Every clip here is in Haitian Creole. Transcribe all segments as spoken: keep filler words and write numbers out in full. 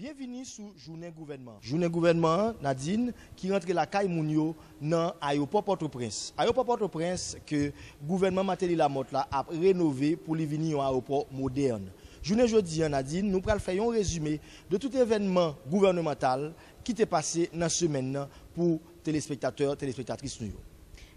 Byenvini sou Jounen Gouvènman. Jounen Gouvènman an, Nadine, ki rantre lakay moun yo nan ayewopò Pòtoprens. Ayewopò Pòtoprens ke gouvènman Martelly Lamothe la ap renove pou li vini yon ayewopò modèn. Jounen jodi a, Nadine, nou pral fè yon rezime de tout evènman gouvènemantal ki te pase nan semèn nan pou telespektatè, telespektatris nou yo.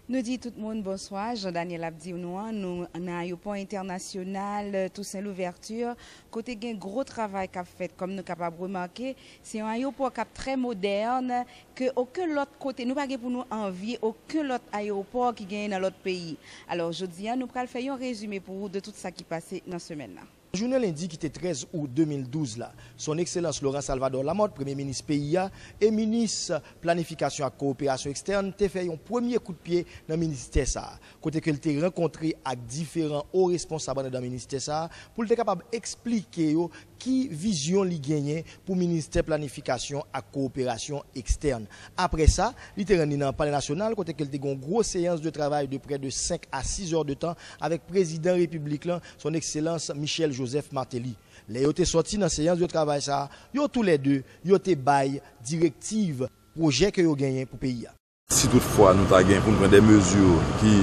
Nou di tout moun bonswa. Jan Daniel ap di nou an, nou nan ayewopò entènasyonal Toussaint Louverture, kote gen gwo travay k ap fèt. Kòm nou kapab remake, se yon ayewopò k ap trè modèn, ke okenn lòt kote, nou pa gen pou nou anvye okenn lòt ayewopò ki genyen nan lòt peyi. Alò, jodi a, nou pral fè yon rezime pou ou de tout sa ki pase nan semèn nan. Jounen lendi ki te trèz out de mil douz la, Son Ekselans Laurent Salvador Lamothe, Premye Minis peyi a, e Minis Planifikasyon ak Kowoperasyon Ekstèn, te fè yon premye kout pye nan ministè sa a, kote ke l te rankontre ak diferan o responsab anndan ministè sa a, pou l te kapab eksplike yo ki vizyon li genyen pou Ministè Planifikasyon ak Kowoperasyon Ekstèn. Apre sa, li te rann li nan Palè Nasyonal, kote ke l te gen yon gwo seyans de travay de prè de senk a sis è de tan avèk Prezidan Repiblik lan, Son Ekselans Michel Joseph Martelly. Lè yo te sòti nan seyans de travay sa a, yo toulède, yo te bay direktiv pwojè ke yo genyen pou peyi a. Si toutfwa nou ta gen pou n pran de mezi ki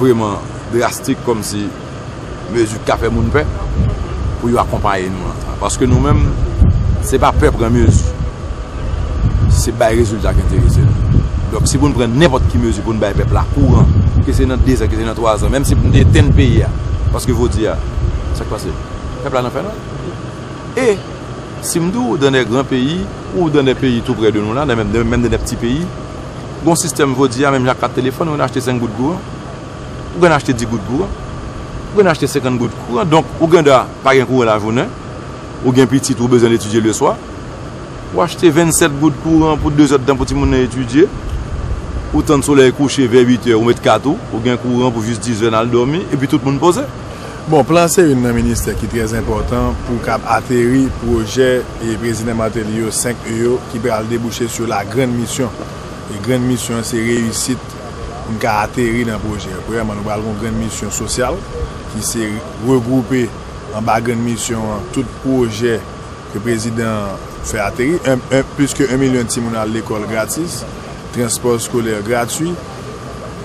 vrèman drastik, kòmsi mezi k ka fè moun pè, pou yo akonpaye nou nan sa. Paske nou menm, se pa pè pran mezi, se bay rezilta ki enterese nou. Donk, si pou n pran nenpòt ki mezi pou n bay pèp la kouran, ke se nan dezan, ke se nan twazan, menm si pou n te etenn peyi a, paske jodi a, sa k pase? Pèp la nan fè nwa. E si m di w, dans des grands pays, ou dans des pays tou prè de nou la, dans menm, menm dans des petits pays, gon sistèm jodi a, menm jan ak kat telefòn, ou gen achte senk goud kouran, ou gen achte dis goud kouran, ou gen achte senkant goud kouran. Donk, ou gen dwa pa gen kouran lajounen, ou gen pitit ou bezwen l etidye leswa, ou achte vennsèt goud kouran pou dezè tan pou timoun nan etidye, ou tann solèy kouche vè uit è, ou met kat ou, ou gen kouran pou jis dizè n al dòmi, epi tout moun poze. Bon, plan se youn nan ministè ki trè enpòtan pou kab ateri pwojè e Prezidan Martelly yo, senk E yo, ki pral debouche sou la grande mission. E grande mission an se reyisit pou n ka ateri nan pwojè. Premyèman, nou pral gen yon grande mission sosyal ki se regwoupe anba grande mission an tout pwojè ke prezidan an fè ateri, en, en, plis ke en milyon timoun al lekòl gratis, transpò eskolè gratui,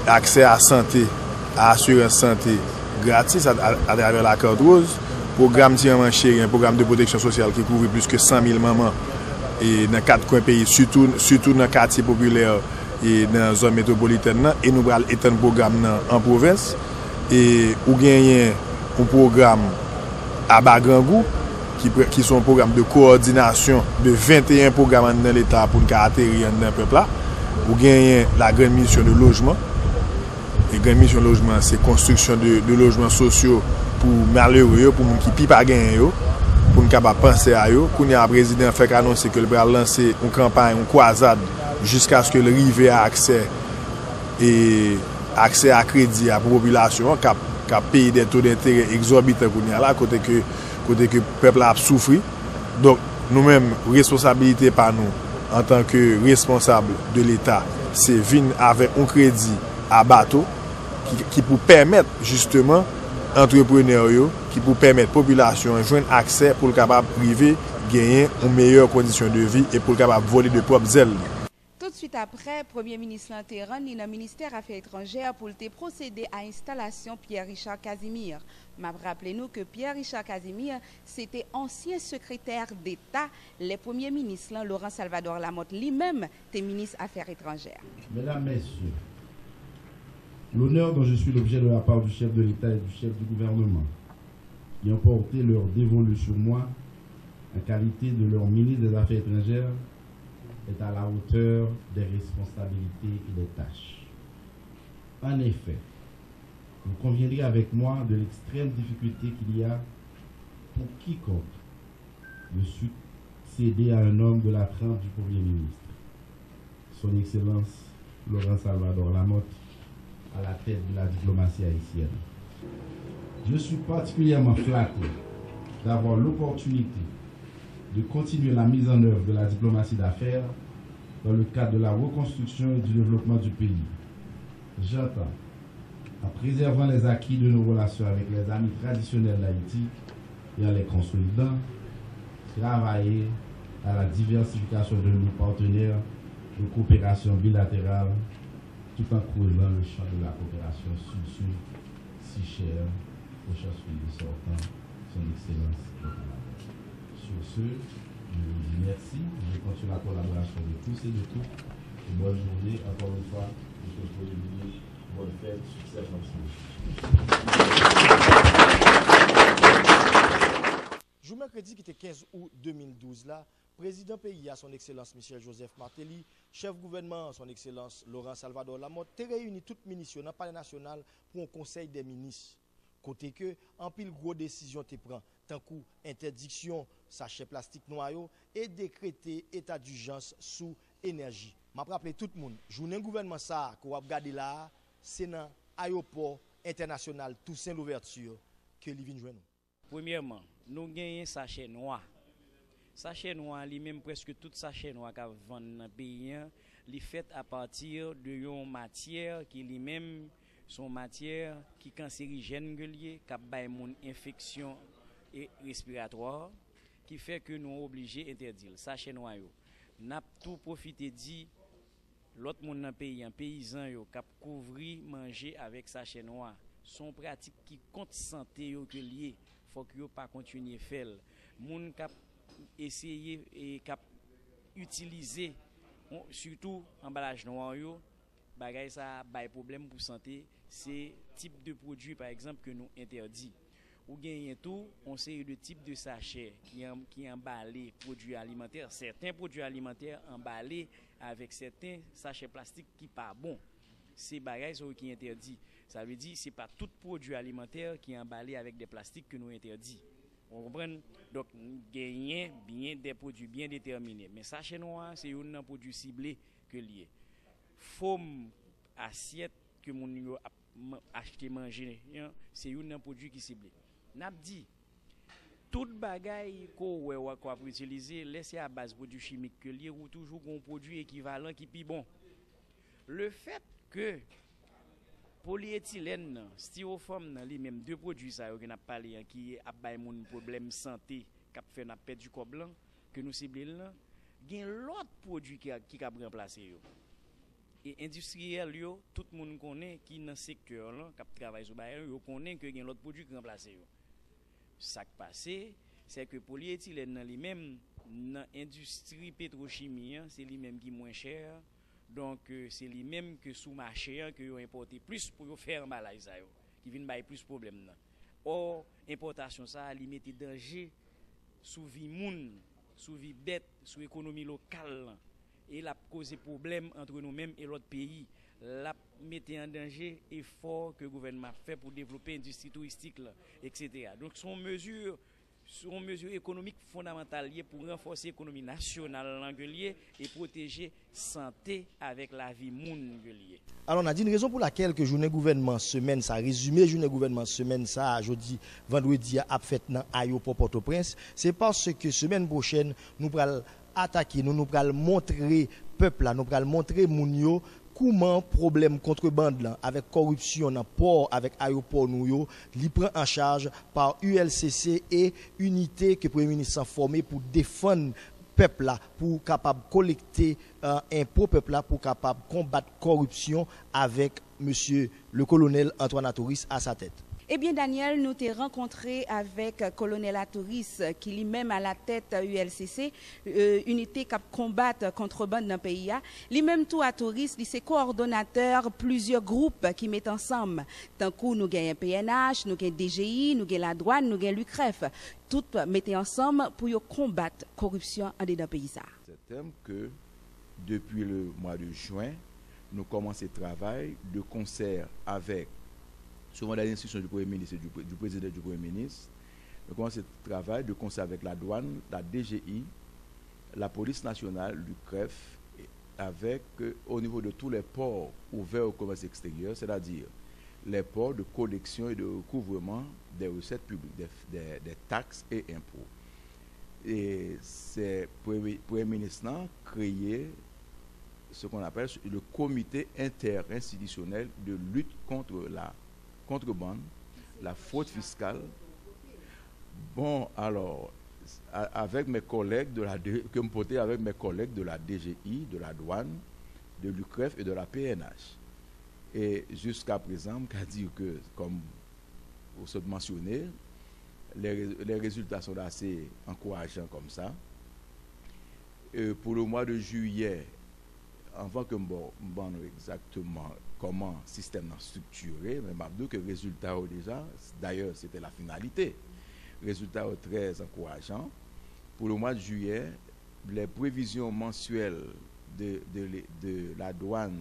aksè a sante, a asirans sante gratis a, a, atravè la carte rose, pwogram Ti Manman Cheri, en pwogram de pwoteksyon sosyal ki kouvri plis ke san mil manman e nan kat kwen peyi, sitou, sitou nan katye popilè e nan zòn metwopolitèn nan, e nou pral etann pwogram nan an pwovens. E ou genyen yon pwogram Aba Grangou, ki, pre- ki se yon pwogram de kowòdinasyon de venteyen pwogram anndan Leta pou n ka ateri anndan pèp la. Ou genyen la grande mission de logement. E grande mission lojman, se konstriksyon de, de lojman sosyo pou malere yo, pou moun ki pi pa genyen yo, pou n kapab panse a yo. Kounye a, prezidan an fèk anonse ke l pral lanse yon kanpay, yon kwazad, jiskaske l rive a aksè, e aksè a kredi a pou popilasyon an k ap, k ap peye de to denterè egzòbitan kounye a la, kote ke, kote ke pèp la ap soufri. Donk, nou menm, responsabilite pa nou, antanke responsab de Leta, se vin avèk yon kredi a bato ki, ki pou pèmèt, jisteman, antreprenè yo, ki pou pèmèt popilasyon an jwenn aksè pou l kapab rive genyen yon meyè kondisyon de vi e pou l kapab vole de pwòp zèl li. Tout de suite après, Premye Minis lan te rann li nan Ministè Afè Etranjè pou l te pwosede a enstalasyon Pierre Richard Casimir. M ap raple nou ke Pierre Richard Casimir se te ansyen sekretè deta lè Premye Minis lan, Laurent Salvador Lamothe, li menm te minis afè etranjè. Mesdames, Messieurs, l'honneur dont je suis l'objet de la part du chef de l'État et du chef du gouvernement qui ont porté leur dévolu sur moi en qualité de leur ministre des Affaires étrangères est à la hauteur des responsabilités et des tâches. En effet, vous conviendrez avec moi de l'extrême difficulté qu'il y a pour quiconque de succéder à un homme de la trempe du Premier ministre, Son Excellence Laurent Salvador Lamothe, à la tête de la diplomatie haïtienne. Je suis particulièrement flatté d'avoir l'opportunité de continuer la mise en œuvre de la diplomatie d'affaires dans le cadre de la reconstruction et du développement du pays. J'entends, en préservant les acquis de nos relations avec les amis traditionnels d'Haïti et en les consolidant, Travailler à la diversification de nos partenaires de coopération bilatérale tout en creusant le champ de la coopération sud-sud si chère au chancelier sortant, son Excellence le Canada. Sur ce, je vous dis merci. Je compte sur la collaboration de tous et de toutes. Et bonne journée, encore une fois, Monsieur le Premier ministre. Bonne fête, succès, bonne santé. Jou mèkredi ki te kenz out de mil douz la, prezidan peyi a, Son Ekselans Michel Joseph Martelly, chèf gouvènman an, Son Ekselans Laurent Salvador Lamothe, te reyini tout minis yo nan Palè Nasyonal pou yon konsèy dè minis, kote ke anpil gwo desizyon te pran, tankou entèdiksyon sachè plastik nwa yo e dekrete eta dijans sou enèji. M ap raple tout moun, jounen gouvènman sa a ke w ap gade la a, se nan ayewopò entènasyonal Toussaint Louverture ke li vin jwenn ou. Premyèman, nou genyen sachè nwa. Sachè nwa, li menm, prèske tout sachè nwa k ap vann nan peyi an, li fèt apati de yon matyè ki li menm se yon matyè ki kanserijèn ke l ye, k ap bay moun enfeksyon e respiratwa, ki fè ke nou oblije entèdi l. Sachè nwa yo. N ap tou pwofite di lòt moun nan peyi an, peyizan yo k ap kouvri manje avèk sachè nwa, se yon pratik ki kont sante yo ke l ye. Fòk yo pa kontinye fè l. Moun k ap eseye e k ap itilize, sitou anbalaj nwa yo, bagay sa a bay pwoblèm pou sante. Se tip de pwodui, pa egzanp, ke nou entèdi. Ou genyen tou yon seri de tip de sachè ki, an, ki anbale pwodui alimantè. Sèten pwodui alimantè anbale avèk sèten sachè plastik ki pa bon. Se bagay sa yo ki entèdi. Sa vle di, se pa tout pwodui alimantè ki anbale avèk de plastik ke nou entèdi. Ou konprann? Donk, genyen byen de pwodui byen detèmine. Men sachè nwa a, se youn nan pwodui sible ke l ye. Fòm asyèt ke moun yo ap achte manje an, se youn nan pwodui ki sible. N ap di, tout bagay ke w wè w ap itilize, lè se a baz pwodui chimik ke l ye, ou toujou gen yon pwodui ekivalan ki pi bon. Lefèt ke polyetilèn nan, stiwofòm nan, li menm, de pwodui sa yo ke n ap pale an, ki ap bay moun pwoblèm sante, k ap fè n ap pèdi kòb lan, ke nou sible l lan, gen lòt pwodui ki, ki kab ranplase yo. E endistriyèl yo, tout moun konnen ki nan sektè lan, k ap travay sou bagay yo, yo konnen ke gen lòt pwodui ki ranplase yo. Sa k pase, se ke polyetilèn nan li menm, nan endistri petwochimi an, se li menm ki mwen chè. Donk, se li menm ke sou mache an ke yo enpòte plis pou yo fè anbalaj sa yo, ki vin bay plis pwoblèm nan. Ò, enpòtasyon sa a, li mete danje sou vi moun, sou vi bèt, sou ekonomi lokal lan. E l ap koze pwoblèm antre nou menm e lòt peyi. L ap mete an danje efò ke gouvènman ap fè pou devlope endistri touristik lan, etsetera. Donk, se yon mezi, se yon mezi ekonomik fondamantal li ye pou ranfòse ekonomi nasyonal lan ke l ye e pwoteje sante avèk lavi moun ke l ye. Alò, Nadine, rezon pou lakèl ke jounen gouvènman semèn sa, rezime jounen gouvènman semèn sa a, jodi vandredi a, ap fèt nan ayewopò Pòtoprens, se paske semèn pwochèn, nou pral atake nou, nou pral montre pèp la, nou pral montre moun yo kouman pwoblèm kontrebann lan avèk kòripsyon nan pò avèk ayewopò nou yo, li pran an chaj pa U L C C e inite ke Premye Minis lan fòme pou defann pèp la, pou kapab kolekte enpo pèp la, pou kapab konbat kòripsyon avèk mesye le colonel Antoine Atoris à sa tête. Ebyen, Daniel, nou te rankontre avèk Kolonèl Atoris, ki li menm alatèt U L C C, inite k ap konbat kontrebann nan peyi a. Li menm tou, Atoris, li se kowòdonatè plizyè gwoup ki met ansanm, tankou nou genyen P N H, nou gen D G I, nou gen Ladwàn, nou gen Lucref. Tout mete ansanm pou yo konbat koripsyon andedan peyi sa a. Sèten ke depi le mwa de jen, nou kòmanse travay de konsè avèk, suivant les instructions du Premier ministre et du, du président du Premier ministre, nou kòmanse travay de konsè avèk la douane, la D G I, la police nationale, Lucref, avec, euh, au niveau de tous les ports ouverts au commerce extérieur, c'est-à-dire les ports de collection et de recouvrement des recettes publiques, des, des, des taxes et impôts. E se Premye Minis lan kreye ce qu'on appelle le Comité interinstitutionnel de lutte contre la contrebande, la fraude fiscale. Bon, alors, a- avec mes collègues de la D- que me porter avec mes collègues de la D G I, de la douane, de l'UCREF et de la P N H. Et jusqu'à présent, je peux dire que, comme vous avez mentionné, les, ré- les résultats sont assez encourageants comme ça. Euh, pour le mois de juillet, anvan ke m ba w- m ban nou egzakteman kòman sistèm nan striktire, men m ap di w ke rezilta yo deja, dayè, se te la finalite. Rezilta yo trè ankourajan. Pour le mois de juillet, les prévisions mensuelles de, de, de la douane,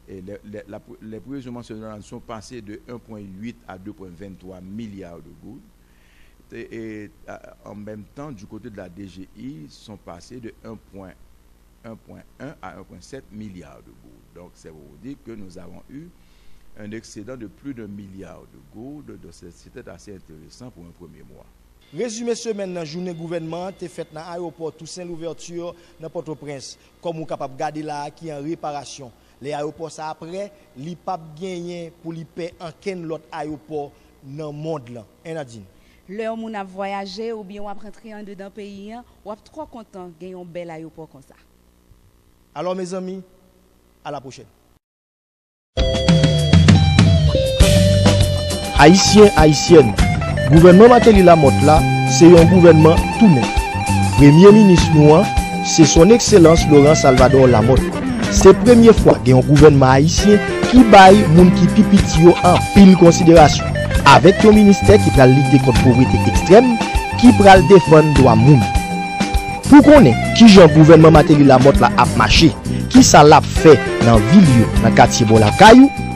et les, les, la- les prévisions mensuelles de la douane sont passées de un point huit à deux point vingt-trois milliards de gourdes. Et, et, à- en même temps, du côté de la D G I, sont passés de un point un point un à un point sept milliards de gourdes. Donc, c'est pour vous dire que nous avons eu un excédent de plus d'un milliard de gourdes. Donc, c'est- c'était assez intéressant pour un premier mois. Rezime semèn nan, jounen gouvènman an te fèt nan ayewopò Toussaint Louverture nan Pòtoprens, kòm ou kapab gade la a, ki an reparasyon. Lè ayewopò sa a prè, li p ap genyen pou li pè ankenn lòt ayewopò nan mond lan. Hein, Nadine? Lè yon moun ap vwayaje oubyen w ap rantre anndedan peyi an, w ap twò kontan gen yon bèl ayewopò konsa. Alò, mezanmi, a la pwochèn. Ayisyen, Ayisyèn, gouvènman Martelly Lamothe la, se yon gouvènman tou nèf. Premye minis nou an, se Son Ekselans Laurent Salvador Lamothe. Se premye fwa gen yon gouvènman ayisyen ki bay moun ki pi piti yo anpil konsiderasyon, avèk yon ministè ki pral lite kont povrete ekstrèm, ki pral defann dwa moun. Pou konnen kijan gouvènman Martelly Lamothe la ap mache, kisa l ap fè nan vil yo, nan katye bò lakay ou,